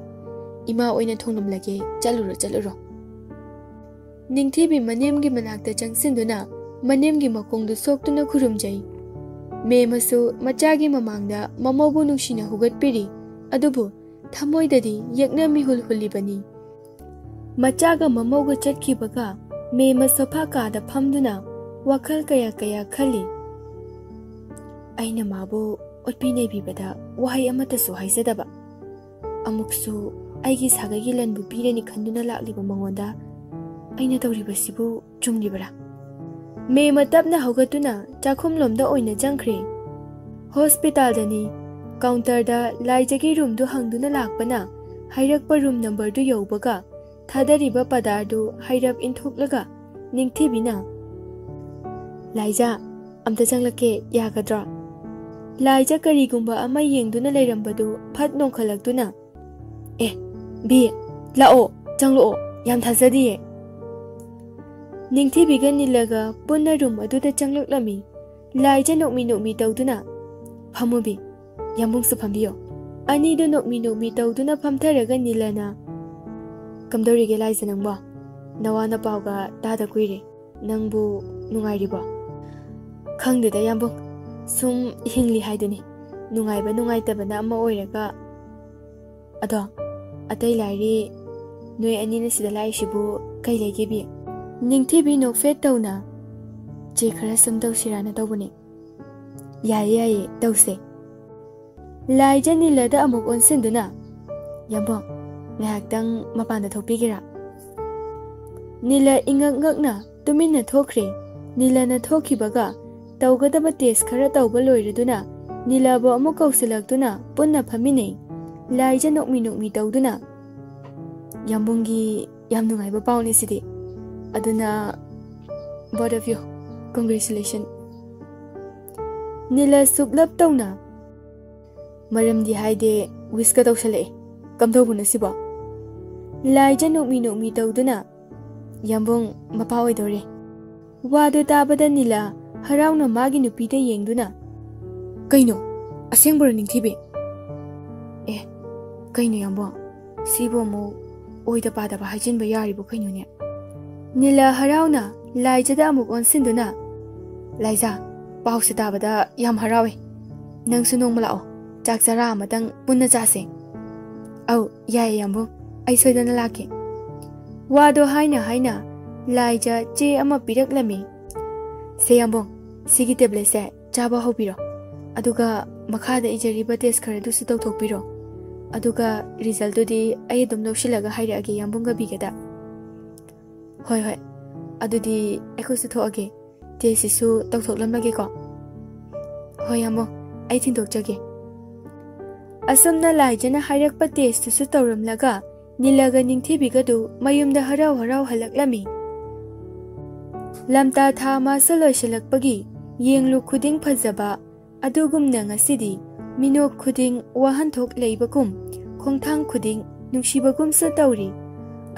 ꯏꯃꯥ ꯑꯣꯏꯅ ꯊꯣꯡꯂꯝꯂꯒꯦ, ꯆꯠꯂꯨꯔꯣ, ꯆꯠꯂꯨꯔꯣ꯫ ꯅꯤꯡꯊꯤꯕꯤ ꯃꯅꯦꯝꯒꯤ ꯃꯅꯥꯛꯇ ꯆꯪꯁꯤꯟꯗꯨꯅ ꯃꯅꯦꯝꯒꯤ ꯃꯈꯣꯡꯗꯨ ꯁꯣꯛꯇꯨꯅ ꯈꯨꯔꯨꯝꯖꯩ꯫ ꯃꯦꯃꯁꯨ ꯃꯆꯥꯒꯤ ꯃꯃꯥꯡꯗ ꯃꯃꯧꯕꯨ ꯅꯨꯡꯁꯤꯅ ꯍꯨꯒꯠꯄꯤꯔꯤ, ꯑꯗꯨꯕꯨ ꯊꯃꯣꯏꯗꯗꯤ ꯌꯦꯛꯅ ꯃꯤꯍꯨꯜ ꯍꯨꯜꯂꯤꯕꯅꯤ꯫ ꯃꯆꯥꯒ ꯃꯃꯧꯒ ꯆꯠꯈꯤꯕꯒ ꯃꯦꯃ ꯁꯣꯐꯥ ꯀꯥꯗ ꯐꯝꯗꯨꯅ ꯋꯥꯈꯜ ꯀꯌꯥ ꯀꯌꯥ ꯈꯜꯂꯤ꯫ ꯑꯩꯅ ꯃꯥꯕꯨ ꯑꯣꯠꯄꯤ ꯅꯩꯕꯤꯕꯗ ꯋꯥꯍꯩ ꯑꯃꯠꯇꯁꯨ ꯍꯥꯏꯖꯗꯕ꯫ ꯑꯃꯨꯛꯁꯨ ꯑꯩꯒꯤ ꯁꯥꯒꯩꯒꯤ ꯂꯟꯕꯨ ꯄꯤꯔꯅꯤ ꯈꯟꯗꯨꯅ ꯂꯥꯛꯂꯤꯕ ꯃꯉꯣꯟꯗ ꯑꯩꯅ ꯇꯧꯔꯤꯕꯁꯤꯕꯨ ꯆꯨꯝꯂꯤꯕꯔꯥ? ꯃꯦꯃ ꯇꯞꯅ ꯍꯧꯒꯠꯇꯨꯅ ꯆꯥꯛꯈꯨꯝꯂꯣꯝꯗ ꯑꯣꯏꯅ ꯆꯪꯈ꯭ꯔꯦ꯫ ꯍꯣꯁꯄꯤꯇꯥꯜꯗꯅꯤ꯫ ꯀꯥꯎꯟꯇꯔꯗ ꯂꯥꯏꯖꯒꯤ ꯔꯨꯝꯗꯨ ꯍꯪꯗꯨꯅ ꯂꯥꯛꯄꯅ ꯍꯥꯏꯔꯛꯄ ꯔꯨꯝ ꯅꯝꯕꯔꯗꯨ ꯌꯧꯕꯒ ꯊꯥꯗꯔꯤꯕ ꯄꯗꯥꯔꯗꯨ ꯍꯩꯔꯞ ꯏꯟꯊꯣꯛꯂꯒ ꯅꯤꯡꯊꯤꯕꯤꯅ, "ꯂꯥꯏꯖꯥ, ꯑꯝꯇ ꯆꯪꯂꯛꯀꯦ, ꯌꯥꯒꯗ꯭ꯔꯣ?" ꯂꯥꯏꯖꯥ ꯀꯔꯤꯒꯨꯝꯕ ꯑꯃ ꯌꯦꯡꯗꯨꯅ ꯂꯩꯔꯝꯕꯗꯨ ꯐꯠ ꯅꯣꯡꯈꯠꯂꯛꯇꯨꯅ, "ꯑꯦ, ꯕꯤ, ꯂꯥꯛꯑꯣ, ꯆꯪꯂꯛꯑꯣ, ꯌꯥꯝ ꯊꯥꯖꯗꯤꯌꯦ꯫" ꯅꯤꯡꯊꯤꯕꯤꯒ ꯅꯤꯂꯒ ꯄꯨꯟꯅ ꯔꯨꯝ ꯑꯗꯨꯗ ꯆꯪꯂꯛꯂꯝꯃꯤ꯫ ꯂꯥꯏꯖꯥ ꯅꯣꯛꯃꯤ ꯅꯣꯛꯃꯤ ꯇꯧꯗꯨꯅ, "ꯐꯝꯃꯨ ꯕꯤ, ꯌꯥꯝꯕꯨꯡꯁꯨ ꯐꯝꯕꯤꯌꯣ꯫" ꯑꯅꯤꯗꯨ ꯅꯣꯛꯃꯤ ꯅꯣꯛꯃꯤ ꯇꯧꯗꯨꯅ ꯐꯝꯊꯔꯒ ꯅꯤꯂꯅ, "ꯀꯝꯗꯧꯔꯤꯒꯦ ꯂꯥꯏꯖꯥ ꯅꯪꯕꯣ? ꯅꯋꯥ ꯅꯄꯥꯎꯒ ꯇꯥꯗ ꯀꯨꯏꯔꯦ꯫ ꯅꯪꯕꯨ ꯅꯨꯡꯉꯥꯏꯔꯤꯕꯣ?" "ꯈꯪꯗꯦꯗ ꯌꯥꯝꯕꯨꯡ, ꯁꯨꯝ ꯍꯤꯡꯂꯤ ꯍꯥꯏꯗꯨꯅꯤ꯫ ꯅꯨꯡꯉꯥꯏꯕ ꯅꯨꯡꯉꯥꯏꯇꯕꯅ ꯑꯃ ꯑꯣꯏꯔꯒ꯫ ꯑꯗꯣ, ꯑꯇꯩ ꯂꯥꯏꯔꯤ, ꯅꯣꯏ ꯑꯅꯤꯅ ꯁꯤꯗ ꯂꯥꯛꯏꯁꯤꯕꯨ ꯀꯩ ꯂꯩꯒꯦ ꯕꯤ?" ꯅꯤꯡꯊꯤꯕꯤ ꯅꯣꯛꯐꯦꯠ ꯇꯧꯅ, "ꯆꯦ ꯈꯔ ꯁꯨꯝ ꯇꯧꯁꯤꯔꯥꯅ ꯇꯧꯕꯅꯦ꯫" "ꯌꯥꯏꯌꯦ, ꯌꯥꯏꯌꯦ, ꯇꯧꯁꯦ꯫" ꯂꯥꯏꯖꯥ ꯅꯤꯂꯗ ꯑꯃꯨꯛ ꯑꯣꯟꯁꯤꯟꯗꯨꯅ, "ꯌꯥꯝꯕꯨꯡ, ꯉꯥꯏꯍꯥꯛꯇꯪ ꯃꯄꯥꯟꯗ ꯊꯣꯛꯄꯤꯒꯦꯔꯥ?" ꯅꯤꯂ ꯏꯉꯛ ꯉꯛꯅ ꯇꯨꯃꯤꯟꯅ ꯊꯣꯛꯈ꯭ꯔꯦ꯫ ꯅꯤꯂꯅ ꯊꯣꯛꯈꯤꯕꯒ ꯇꯧꯒꯗꯕ ꯇꯦꯁ ꯈꯔ ꯇꯧꯕ ꯂꯣꯏꯔꯗꯨꯅ ꯅꯤꯂꯕꯨ ꯑꯃꯨꯛ ꯀꯧꯁꯤꯜꯂꯛꯇꯨꯅ ꯄꯨꯟꯅ ꯐꯝꯃꯤꯟꯅꯩ꯫ ꯂꯥꯏꯖꯥ ꯅꯣꯛꯃꯤ ꯅꯣꯛꯃꯤ ꯇꯧꯗꯨꯅ, "ꯌꯥꯝꯕꯨꯡꯒꯤ ꯌꯥꯝ ꯅꯨꯡꯉꯥꯏꯕ ꯄꯥꯎꯅꯤ ꯁꯤꯗꯤ꯫ ꯑꯗꯨꯅ, both of you, congratulation꯫" ꯅꯤꯂ ꯁꯨꯞꯂꯞ ꯇꯧꯅ, "ꯃꯔꯝꯗꯤ ꯍꯥꯏꯗꯦ, ꯋꯤꯁꯀ ꯇꯧꯁꯜꯂꯛꯑꯦ꯫ ꯀꯝꯗꯧꯕꯅꯣ ꯁꯤꯕꯣ?" ꯂꯥꯏꯖꯥ ꯅꯣꯛꯃꯤ ꯅꯣꯛꯃꯤ ꯇꯧꯗꯨꯅ, "ꯌꯥꯝꯕꯨꯡ ꯃꯄꯥ ꯑꯣꯏꯗꯧꯔꯦ꯫" ꯋꯥꯗꯨ ꯇꯥꯕꯗ ꯅꯤꯂ ꯍꯔꯥꯎꯅ ꯃꯥꯒꯤ ꯅꯨꯄꯤꯗ ꯌꯦꯡꯗꯨꯅ, ꯀꯩꯅꯣ? ꯑꯁꯦꯡꯕꯔꯣ, ꯅꯤꯡꯊꯤꯕꯤ? ꯑꯦ, ꯀꯩꯅꯣ, ꯌꯥꯝꯕꯣ? ꯁꯤꯕꯨ ꯑꯃꯨꯛ ꯑꯣꯏꯗ ꯄꯥꯗꯕ ꯍꯥꯏꯖꯤꯟꯕ ꯌꯥꯔꯤꯕꯣ ꯀꯩꯅꯣꯅꯦ? ꯅꯤꯂꯥ ꯍꯔꯥꯎꯅ ꯂꯥꯏꯖꯗ ꯑꯃꯨꯛ ꯑꯣꯟꯁꯤꯟꯗꯨꯅ, "ꯂꯥꯏꯖꯥ, ꯄꯥꯎꯁꯦ ꯇꯥꯕꯗ ꯌꯥꯝ ꯍꯔꯥꯎꯋꯦ꯫ ꯅꯪꯁꯨ ꯅꯣꯡꯃ ꯂꯥꯛꯑꯣ, ꯆꯥꯛ ꯆꯔꯥ ꯑꯃꯇꯪ ꯄꯨꯟꯅ ꯆꯥꯁꯦ꯫" "ꯑꯧ, ꯌꯥꯏꯌꯦ ꯌꯥꯝꯕꯨꯡ, ꯑꯩ ꯁꯣꯏꯗꯅ ꯂꯥꯛꯀꯦ꯫" ꯋꯥꯗꯣ ꯍꯥꯏꯅ ꯍꯥꯏꯅ ꯂꯥꯏꯖ ꯆꯦ ꯑꯃ ꯄꯤꯔꯛꯂꯝꯃꯤ꯫ "ꯁꯦ ꯌꯥꯝꯕꯨꯡ, ꯁꯤꯒꯤ ꯇꯦꯕ꯭ꯂꯦꯠꯁꯦ ꯆꯥꯕ ꯍꯧꯕꯤꯔꯣ꯫ ꯑꯗꯨꯒ ꯃꯈꯥꯗ ꯏꯖꯔꯤꯕ ꯇꯦꯁ ꯈꯔꯗꯨꯁꯨ ꯇꯧꯊꯣꯛꯄꯤꯔꯣ꯫ ꯑꯗꯨꯒ ꯔꯤꯖꯜꯇꯨꯗꯤ ꯑꯩ ꯑꯗꯨꯝ ꯂꯧꯁꯤꯜꯂꯒ ꯍꯥꯏꯔꯛꯑꯒꯦ ꯌꯥꯝꯕꯨꯡꯒ ꯕꯤꯒꯗ꯫" "ꯍꯣꯏ, ꯍꯣꯏ꯫ ꯑꯗꯨꯗꯤ ꯑꯩꯈꯣꯏꯁꯨ ꯊꯣꯛꯑꯒꯦ꯫ ꯇꯦꯁꯁꯤꯁꯨ ꯇꯧꯊꯣꯛꯂꯝꯂꯒꯦꯀꯣ꯫" "ꯍꯣꯏ, ꯌꯥꯝꯕꯨꯡ, ꯑꯩ ꯊꯤꯟꯗꯣꯛꯆꯒꯦ꯫" ꯑꯁꯨꯝꯅ ꯂꯥꯏꯖꯅ ꯍꯥꯏꯔꯛꯄ ꯇꯦꯁꯇꯨꯁꯨ ꯇꯧꯔꯝꯂꯒ ꯅꯤꯂꯒ ꯅꯤꯡꯊꯤꯕꯤꯒꯗꯨ ꯃꯌꯨꯝꯗ ꯍꯔꯥꯎ ꯍꯔꯥꯎ ꯍꯜꯂꯛꯂꯝꯃꯤ꯫ ꯂꯝꯇꯥ ꯊꯥ ꯑꯃꯁꯨ ꯂꯣꯏꯁꯤꯜꯂꯛꯄꯒꯤ ꯌꯦꯡꯂꯨ ꯈꯨꯗꯤꯡ ꯐꯖꯕ, ꯑꯗꯨꯒꯨꯝꯅ ꯉꯁꯤꯗꯤ ꯃꯤꯅꯣꯛ ꯈꯨꯗꯤꯡ ꯋꯥꯍꯟꯊꯣꯛ ꯂꯩꯕꯒꯨꯝ, ꯈꯣꯡꯊꯥꯡ ꯈꯨꯗꯤꯡ ꯅꯨꯡꯁꯤꯕꯒꯨꯝꯁꯨ ꯇꯧꯔꯤ꯫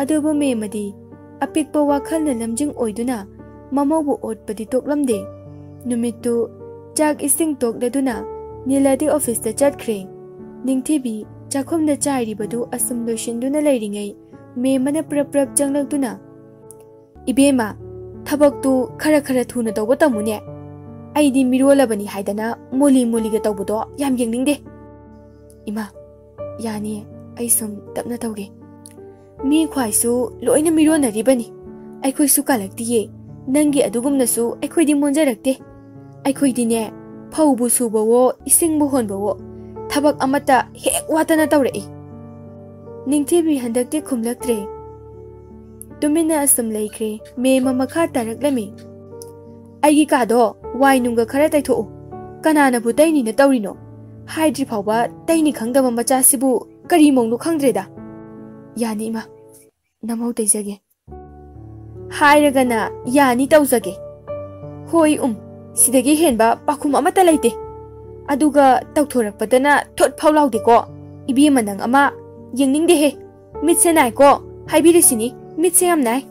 ꯑꯗꯨꯕꯨ ꯃꯦꯃꯗꯤ ꯑꯄꯤꯛꯄ ꯋꯥꯈꯜꯅ ꯂꯝꯖꯤꯡ ꯑꯣꯏꯗꯨꯅ ꯃꯃꯧꯕꯨ ꯑꯣꯠꯄꯗꯤ ꯇꯣꯛꯂꯝꯗꯦ꯫ ꯅꯨꯃꯤꯠꯇꯨ ꯆꯥꯛ ꯏꯁꯤꯡ ꯇꯣꯛꯂꯗꯨꯅ ꯅꯤꯂꯥꯗꯤ ꯑꯣꯐꯤꯁꯇ ꯆꯠꯈ꯭ꯔꯦ꯫ ꯅꯤꯡꯊꯤꯕꯤ ꯆꯥꯛꯈꯨꯝꯗ ꯆꯥꯏꯔꯤꯕꯗꯨ ꯑꯁꯨꯝ ꯂꯣꯏꯁꯤꯟꯗꯨꯅ ꯂꯩꯔꯤꯉꯩ, ꯃꯦꯃꯅ ꯄ꯭ꯔꯞ ꯄ꯭ꯔꯞ ꯆꯪꯂꯛꯇꯨꯅ, "ꯏꯕꯦꯝꯃ, ꯊꯕꯛꯇꯨ ꯈꯔ ꯈꯔ ꯊꯨꯅ ꯇꯧꯕ ꯇꯝꯃꯨꯅꯦ꯫ ꯑꯩꯗꯤ ꯃꯤꯔꯣꯜꯂꯕꯅꯤ ꯍꯥꯏꯗꯅ ꯃꯣꯂꯤ ꯃꯣꯂꯤꯒ ꯇꯧꯕꯗꯣ ꯌꯥꯝ ꯌꯦꯡꯅꯤꯡꯗꯦ꯫" "ꯏꯃꯥ, ꯌꯥꯅꯤꯌꯦ, ꯑꯩ ꯁꯨꯝ ꯇꯞꯅ ꯇꯧꯒꯦ꯫" "ꯃꯤ ꯈ꯭ꯋꯥꯏꯁꯨ ꯂꯣꯏꯅ ꯃꯤꯔꯣꯟꯅꯔꯤꯕꯅꯤ꯫ ꯑꯩꯈꯣꯏꯁꯨ ꯀꯥꯂꯛꯇꯤꯌꯦ꯫ ꯅꯪꯒꯤ ꯑꯗꯨꯒꯨꯝꯅꯁꯨ ꯑꯩꯈꯣꯏꯗꯤ ꯃꯣꯟꯖꯔꯛꯇꯦ꯫ ꯑꯩꯈꯣꯏꯗꯤꯅꯦ, ꯐꯧꯕꯨ ꯁꯨꯕꯋꯣ, ꯏꯁꯤꯡꯕꯨ ꯍꯣꯟꯕꯋꯣ, ꯊꯕꯛ ꯑꯃꯠꯇ ꯍꯦꯛ ꯋꯥꯠꯇꯅ ꯇꯧꯔꯛꯏ꯫" ꯅꯤꯡꯊꯤꯕꯤ ꯍꯟꯗꯛꯇꯤ ꯈꯨꯝꯂꯛꯇ꯭ꯔꯦ꯫ ꯇꯨꯃꯤꯟꯅ ꯑꯁꯨꯝ ꯂꯩꯈ꯭ꯔꯦ꯫ ꯃꯦꯃ ꯃꯈꯥ ꯇꯥꯔꯛꯂꯝꯃꯤ꯫ "ꯑꯩꯒꯤ ꯀꯥꯗꯣ ꯋꯥꯏ ꯅꯨꯡꯒ ꯈꯔ ꯇꯩꯊꯣꯛꯎ꯫ ꯀꯅꯥꯅꯕꯨ ꯇꯩꯅꯤꯅ ꯇꯧꯔꯤꯅꯣ? ꯍꯥꯏꯗ꯭ꯔꯤ ꯐꯥꯎꯕ ꯇꯩꯅꯤ ꯈꯪꯗꯕ ꯃꯆꯥꯁꯤꯕꯨ ꯀꯔꯤ ꯃꯧꯅꯣ ꯈꯪꯗ꯭ꯔꯦꯗ꯫" "ꯌꯥꯅꯤ ꯏꯃꯥ, ꯅꯃꯧ ꯇꯩꯖꯒꯦ꯫" ꯍꯥꯏꯔꯒꯅ "ꯌꯥꯅꯤ, ꯇꯧꯖꯒꯦ꯫" "ꯍꯣꯏ, ꯎꯝ, ꯁꯤꯗꯒꯤ ꯍꯦꯟꯕ ꯄꯥꯎꯈꯨꯝ ꯑꯃꯠꯇ ꯂꯩꯇꯦ꯫ ꯑꯗꯨꯒ ꯇꯧꯊꯣꯔꯛꯄꯗꯅ ꯊꯣꯠ ꯐꯥꯎ ꯂꯥꯎꯗꯦꯀꯣ꯫ ꯏꯕꯦꯝꯃ, ꯅꯪ ꯑꯃ ꯌꯦꯡꯅꯤꯡꯗꯦꯍꯦ꯫ ꯃꯤꯠꯁꯦ ꯅꯥꯏꯀꯣ, ꯍꯥꯏꯕꯤꯔꯤꯁꯤꯅꯤ, ꯃꯤꯠꯁꯦ ꯌꯥꯝ ꯅꯥꯏ꯫"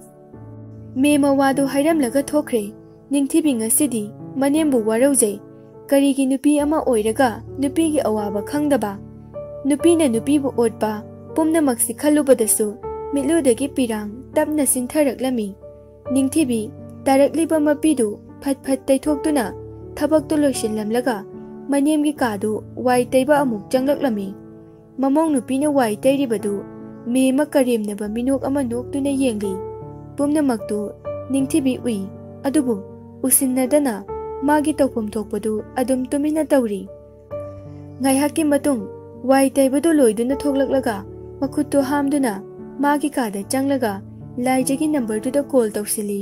ꯃꯦꯃ ꯋꯥꯗꯨ ꯍꯥꯏꯔꯝꯂꯒ ꯊꯣꯛꯈ꯭ꯔꯦ꯫ ꯅꯤꯡꯊꯤꯕꯤ ꯉꯁꯤꯗꯤ ꯃꯅꯦꯝꯕꯨ ꯋꯥꯔꯧꯖꯩ꯫ ꯀꯔꯤꯒꯤ ꯅꯨꯄꯤ ꯑꯃ ꯑꯣꯏꯔꯒ ꯅꯨꯄꯤꯒꯤ ꯑꯋꯥꯕ ꯈꯪꯗꯕ? ꯅꯨꯄꯤꯅ ꯅꯨꯄꯤꯕꯨ ꯑꯣꯠꯄ ꯄꯨꯝꯅꯃꯛꯁꯤ ꯈꯜꯂꯨꯕꯗꯁꯨ ꯃꯤꯠꯂꯨꯗꯒꯤ ꯄꯤꯔꯥꯡ ꯇꯞꯅ ꯆꯤꯟꯊꯔꯛꯂꯝꯃꯤ꯫ ꯅꯤꯡꯊꯤꯕꯤ ꯇꯥꯔꯛꯂꯤꯕ ꯃꯄꯤꯗꯨ ꯐꯠ ꯐꯠ ꯇꯩꯊꯣꯛꯇꯨꯅ ꯊꯕꯛꯇꯨ ꯂꯣꯏꯁꯤꯜꯂꯝꯂꯒ ꯃꯅꯦꯝꯒꯤ ꯀꯥꯗꯨ ꯋꯥꯏ ꯇꯩꯕ ꯑꯃꯨꯛ ꯆꯪꯂꯛꯂꯝꯃꯤ꯫ ꯃꯃꯧ ꯅꯨꯄꯤꯅ ꯋꯥꯏ ꯇꯩꯔꯤꯕꯗꯨ ꯃꯦꯝꯃ ꯀꯔꯦꯝꯅꯕ ꯃꯤꯅꯣꯛ ꯑꯃ ꯅꯣꯛꯇꯨꯅ ꯌꯦꯡꯂꯤ꯫ ꯄꯨꯝꯅꯃꯛꯇꯨ ꯅꯤꯡꯊꯤꯕꯤ ꯎꯏ, ꯑꯗꯨꯕꯨ ꯎꯁꯤꯟꯅꯗꯅ ꯃꯥꯒꯤ ꯇꯧꯐꯝ ꯊꯣꯛꯄꯗꯨ ꯑꯗꯨꯝ ꯇꯨꯃꯤꯟꯅ ꯇꯧꯔꯤ꯫ ꯉꯥꯏꯍꯥꯛꯀꯤ ꯃꯇꯨꯡ ꯋꯥꯏ ꯇꯩꯕꯗꯨ ꯂꯣꯏꯗꯨꯅ ꯊꯣꯛꯂꯛꯂꯒ ꯃꯈꯨꯠꯇꯨ ꯍꯥꯝꯗꯨꯅ ꯃꯥꯒꯤ ꯀꯥꯗ ꯆꯪꯂꯒ ꯂꯥꯏꯖꯒꯤ ꯅꯝꯕꯔꯗꯨꯗ ꯀꯣꯜ ꯇꯧꯁꯤꯜꯂꯤ꯫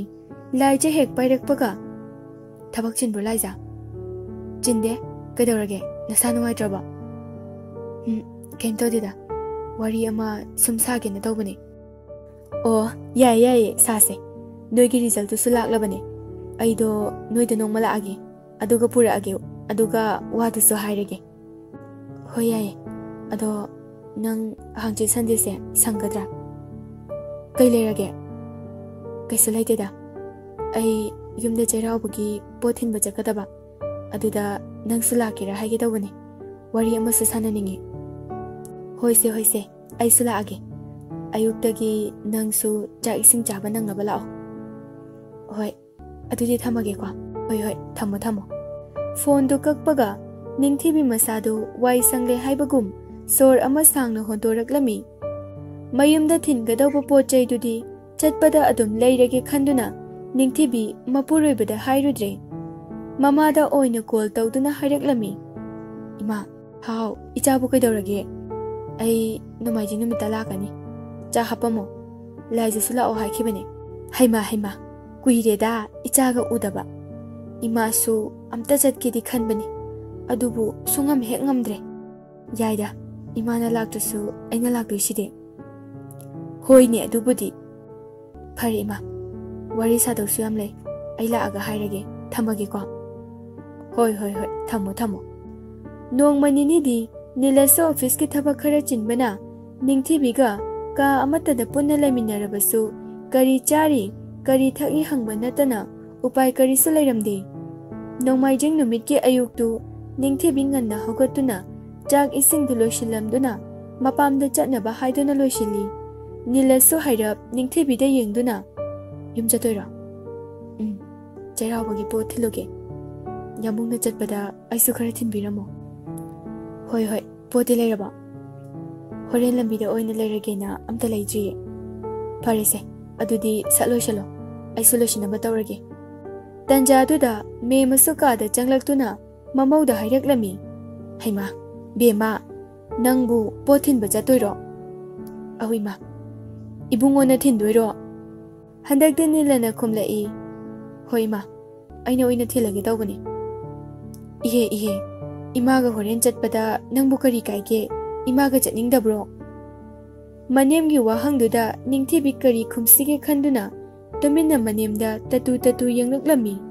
ꯂꯥꯏꯖ ꯍꯦꯛ ꯄꯥꯏꯔꯛꯄꯒ, "ꯊꯕꯛ ꯆꯤꯟꯕ꯭ꯔꯣ ꯂꯥꯏꯖ?" "ꯆꯤꯟꯗꯦ꯫ ꯀꯩꯗꯧꯔꯒꯦ? ꯅꯁꯥ ꯅꯨꯡꯉꯥꯏꯇ꯭ꯔꯕꯣ?" "ꯎꯝ, ꯀꯩꯝ ꯇꯧꯗꯦꯗ꯫ ꯋꯥꯔꯤ ꯑꯃ ꯁꯨꯝ ꯁꯥꯒꯦꯅ ꯇꯧꯕꯅꯦ꯫" "ꯑꯣ, ꯌꯥꯏꯌꯦ ꯌꯥꯏꯌꯦ, ꯁꯥꯁꯦ꯫ ꯅꯣꯏꯒꯤ ꯔꯤꯖꯜꯇꯨꯁꯨ ꯂꯥꯛꯂꯕꯅꯦ꯫ ꯑꯩꯗꯣ ꯅꯣꯏꯗ ꯅꯣꯡꯃ ꯂꯥꯛꯑꯒꯦ, ꯑꯗꯨꯒ ꯄꯨꯔꯛꯑꯒꯦ, ꯑꯗꯨꯒ ꯋꯥꯗꯨꯁꯨ ꯍꯥꯏꯔꯒꯦ꯫" "ꯍꯣꯏ, ꯌꯥꯏꯌꯦ꯫ ꯑꯗꯣ ꯅꯪ ꯍꯥꯡꯆꯤꯠ ꯁꯟꯗꯦꯁꯦ ꯁꯪꯒꯗ꯭ꯔꯥ?" "ꯀꯩ ꯂꯩꯔꯒꯦ?" "ꯀꯩꯁꯨ ꯂꯩꯇꯦꯗ꯫ ꯑꯩ ꯌꯨꯝꯗ ꯆꯩꯔꯥꯎꯕꯒꯤ ꯄꯣꯠ ꯊꯤꯟꯕ ꯆꯠꯀꯗꯕ꯫ ꯑꯗꯨꯗ ꯅꯪꯁꯨ ꯂꯥꯛꯀꯦꯔꯥ ꯍꯥꯏꯒꯦ ꯇꯧꯕꯅꯦ꯫ ꯋꯥꯔꯤ ꯑꯃꯁꯨ ꯁꯥꯟꯅꯅꯤꯡꯉꯤ꯫" "ꯍꯣꯏꯁꯦ, ꯍꯣꯏꯁꯦ, ꯑꯩꯁꯨ ꯂꯥꯛꯑꯒꯦ꯫ ꯑꯌꯨꯛꯇꯒꯤ ꯅꯪꯁꯨ ꯆꯥꯛ ꯏꯁꯤꯡ ꯆꯥꯕ ꯅꯪꯅꯕ ꯂꯥꯛꯑꯣ꯫" "ꯍꯣꯏ, ꯑꯗꯨꯗꯤ ꯊꯝꯃꯒꯦꯀꯣ꯫" "ꯍꯣꯏ, ꯍꯣꯏ, ꯊꯝꯃꯣ, ꯊꯝꯃꯣ꯫" ꯐꯣꯟꯗꯨ ꯀꯛꯄꯒ ꯅꯤꯡꯊꯤꯕꯤ ꯃꯁꯥꯗꯨ ꯋꯥꯏ ꯁꯪꯂꯦ ꯍꯥꯏꯕꯒꯨꯝ ꯁꯣꯔ ꯑꯃ ꯁꯥꯡꯅ ꯍꯣꯟꯗꯣꯔꯛꯂꯝꯃꯤ꯫ ꯃꯌꯨꯝꯗ ꯊꯤꯟꯒꯗꯧꯕ ꯄꯣꯠ ꯆꯩꯗꯨꯗꯤ ꯆꯠꯄꯗ ꯑꯗꯨꯝ ꯂꯩꯔꯒꯦ ꯈꯟꯗꯨꯅ ꯅꯤꯡꯊꯤꯕꯤ ꯃꯄꯨꯔꯣꯏꯕꯗ ꯍꯥꯏꯔꯨꯗ꯭ꯔꯦ꯫ ꯃꯃꯥꯗ ꯑꯣꯏꯅ ꯀꯣꯜ ꯇꯧꯗꯨꯅ ꯍꯥꯏꯔꯛꯂꯝꯃꯤ꯫ "ꯏꯃꯥ꯫" "ꯍꯥꯎ, ꯏꯆꯥꯕꯨ ꯀꯩꯗꯧꯔꯒꯦ?" "ꯑꯩ ꯅꯣꯡꯃꯥꯏꯖꯤꯡ ꯅꯨꯃꯤꯠꯇ ꯂꯥꯛꯀꯅꯤ꯫ ꯆꯥ ꯍꯥꯞꯄꯝꯃꯣ꯫ ꯂꯥꯏꯖꯁꯨ ꯂꯥꯛꯑꯣ ꯍꯥꯏꯈꯤꯕꯅꯦ꯫" "ꯍꯩꯃꯥ, ꯍꯩꯃꯥ, ꯀꯨꯏꯔꯦꯗ ꯏꯆꯥꯒ ꯎꯗꯕ꯫ ꯏꯃꯥꯁꯨ ꯑꯝꯇ ꯆꯠꯀꯦꯗꯤ ꯈꯟꯕꯅꯤ, ꯑꯗꯨꯕꯨ ꯁꯨꯡꯉꯝ ꯍꯦꯛ ꯉꯝꯗ꯭ꯔꯦ꯫" "ꯌꯥꯏꯗ, ꯏꯃꯥꯅ ꯂꯥꯛꯇ꯭ꯔꯁꯨ ꯑꯩꯅ ꯂꯥꯛꯇꯣꯏꯁꯤꯗꯤ꯫" "ꯍꯣꯏꯅꯦ, ꯑꯗꯨꯕꯨꯗꯤ꯫ ꯐꯔꯦ ꯏꯃꯥ, ꯋꯥꯔꯤ ꯁꯥꯗꯧꯁꯨ ꯌꯥꯝ ꯂꯩ꯫ ꯑꯩ ꯂꯥꯛꯑꯒ ꯍꯥꯏꯔꯒꯦ꯫ ꯊꯝꯃꯒꯦꯀꯣ꯫" "ꯍꯣꯏ, ꯍꯣꯏ, ꯍꯣꯏ, ꯊꯝꯃꯣ, ꯊꯝꯃꯣ꯫" ꯅꯣꯡꯃ ꯅꯤꯅꯤꯗꯤ ꯅꯤꯂꯁꯁꯨ ꯑꯣꯐꯤꯁꯀꯤ ꯊꯕꯛ ꯈꯔ ꯆꯤꯟꯕꯅ ꯅꯤꯡꯊꯤꯕꯤꯒ ꯀꯥ ꯑꯃꯠꯇꯗ ꯄꯨꯟꯅ ꯂꯩꯃꯤꯟꯅꯔꯕꯁꯨ ꯀꯔꯤ ꯆꯥꯔꯤ, ꯀꯔꯤ ꯊꯛꯏ ꯍꯪꯕ ꯅꯠꯇꯅ ꯎꯄꯥꯏ ꯀꯔꯤꯁꯨ ꯂꯩꯔꯝꯗꯦ꯫ ꯅꯣꯡꯃꯥꯏꯖꯤꯡ ꯅꯨꯃꯤꯠꯀꯤ ꯑꯌꯨꯛꯇꯨ ꯅꯤꯡꯊꯤꯕꯤ ꯉꯟꯅ ꯍꯧꯒꯠꯇꯨꯅ ꯆꯥꯛ ꯏꯁꯤꯡꯗꯨ ꯂꯣꯏꯁꯤꯜꯂꯝꯗꯨꯅ ꯃꯄꯥꯝꯗ ꯆꯠꯅꯕ ꯍꯥꯏꯗꯨꯅ ꯂꯣꯏꯁꯤꯜꯂꯤ꯫ ꯅꯤꯂꯁꯁꯨ ꯍꯥꯏꯔꯞ ꯅꯤꯡꯊꯤꯕꯤꯗ ꯌꯦꯡꯗꯨꯅ, "ꯌꯨꯝ ꯆꯠꯇꯣꯏꯔꯣ?" "ꯎꯝ, ꯆꯩꯔꯥꯎꯕꯒꯤ ꯄꯣꯠ ꯊꯤꯜꯂꯨꯒꯦ꯫ ꯌꯥꯝꯕꯨꯡꯅ ꯆꯠꯄꯗ ꯑꯩꯁꯨ ꯈꯔ ꯊꯤꯟꯕꯤꯔꯝꯃꯣ꯫" "ꯍꯣꯏ, ꯍꯣꯏ, ꯄꯣꯠꯇꯤ ꯂꯩꯔꯕꯣ?" "ꯍꯣꯔꯦꯟ ꯂꯝꯕꯤꯗ ꯑꯣꯏꯅ ꯂꯩꯔꯒꯦꯅ ꯑꯝꯇ ꯂꯩꯗ꯭ꯔꯤꯌꯦ꯫" "ꯐꯔꯦꯁꯦ, ꯑꯗꯨꯗꯤ ꯁꯠ ꯂꯣꯏꯁꯜꯂꯣ, ꯑꯩꯁꯨ ꯂꯣꯏꯁꯤꯟꯅꯕ ꯇꯧꯔꯒꯦ꯫" ꯇꯟꯖꯥꯗꯨꯗ ꯃꯦꯝꯃꯁꯨ ꯀꯥꯗ ꯆꯪꯂꯛꯇꯨꯅ ꯃꯃꯧꯗ ꯍꯥꯏꯔꯛꯂꯝꯃꯤ, "ꯍꯩꯃꯥ, ꯕꯦꯝꯃ, ꯅꯪꯕꯨ ꯄꯣꯠ ꯊꯤꯟꯕ ꯆꯠꯇꯣꯏꯔꯣ?" "ꯑꯍꯣꯏ ꯏꯃꯥ꯫" "ꯏꯕꯨꯡꯉꯣꯅ ꯊꯤꯟꯗꯣꯏꯔꯣ?" ꯍꯟꯗꯛꯇꯤ ꯅꯤꯂꯅ ꯈꯨꯝꯂꯛꯏ, "ꯍꯣꯏ ꯏꯃꯥ, ꯑꯩꯅ ꯑꯣꯏꯅ ꯊꯤꯜꯂꯒꯦ ꯇꯧꯕꯅꯤ꯫" "ꯏꯍꯦ, ꯏꯍꯦ, ꯏꯃꯥꯒ ꯍꯣꯔꯦꯟ ꯆꯠꯄꯗ ꯅꯪꯕꯨ ꯀꯔꯤ ꯀꯥꯏꯒꯦ? ꯏꯃꯥꯒ ꯆꯠꯅꯤꯡꯗꯕ꯭ꯔꯣ?" ꯃꯅꯦꯝꯒꯤ ꯋꯥꯍꯪꯗꯨꯗ ꯅꯤꯡꯊꯤꯕꯤ ꯀꯔꯤ ꯈꯨꯝꯁꯤꯒꯦ ꯈꯟꯗꯨꯅ ꯇꯨꯃꯤꯟꯅ ꯃꯅꯦꯝꯗ ꯇꯇꯨ ꯇꯇꯨ ꯌꯦꯡꯂꯛꯂꯝꯃꯤ꯫